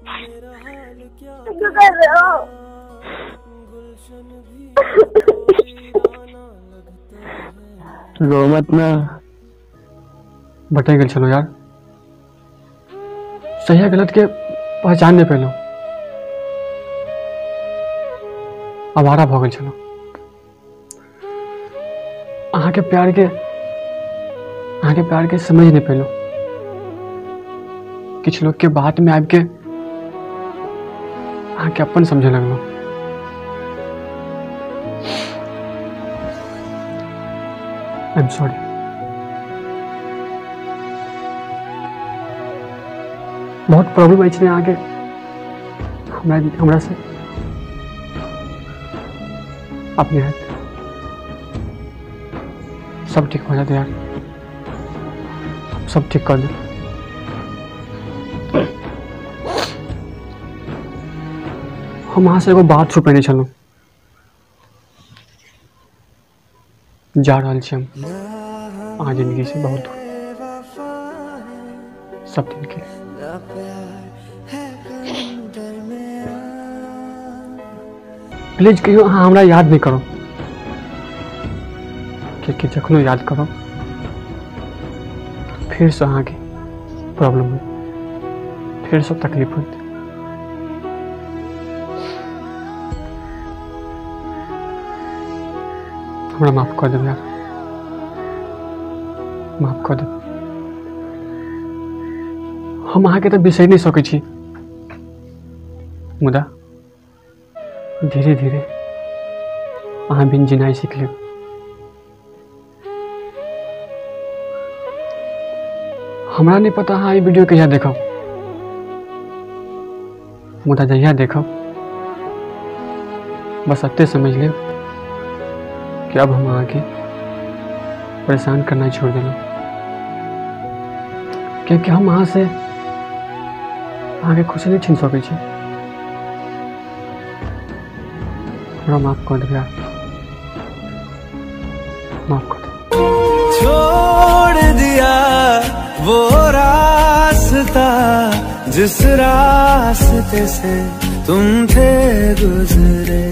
क्यों कर रहे हो? रो मत ना। भटक गेल छलहुँ यार, सही गलत के पहचान नहीं पेलहुँ, आवारा भऽ गेल छलहुँ। अहाँके प्यार के समझ नहीं पेलहुँ। किछु लोग के बात में आबि के अहाँके अपन समझे लगलहुँ। I am sorry. बहुत प्रॉब्लम अछि ने अहाँके हमरा से। अपने हाथ सब ठीक हो जाते यार, सब ठीक कर दे। हम अहाँ से एगो बात छुपेने छलहुँ। जा रहल छी हम अहाँ जिंदगी से बहुत दूर, सब दिन के। प्लीज कहियो अहाँ हमरा याद नहीं करो, क्योंकि जखनो याद करो फिर से अहाँके प्रॉब्लम हो, फिर से तकलीफ होत। हमरा माफ कर देब यार, माफ कर देब। हम अहाँके तऽ बिसरि नहीं सकै छी, मुदा धीरे धीरे अहाँ बिन जिनाइ सीख लेब। हमरा नहीं पता अहाँ ई वीडियो कहिया देखब, मुदा जहिया देखब बस एते समझ लेब कि अब हम अहाँके परेशान करना छोड़ देलहुँ, क्योंकि हम अहाँ से अहाँके खुशी नहीं छीन सकै छी। हमरा माफ कर देब यार, माफ कर देब। छोड़ दिया वो रास्ता जिस रास्ते से तुम थे गुजरे।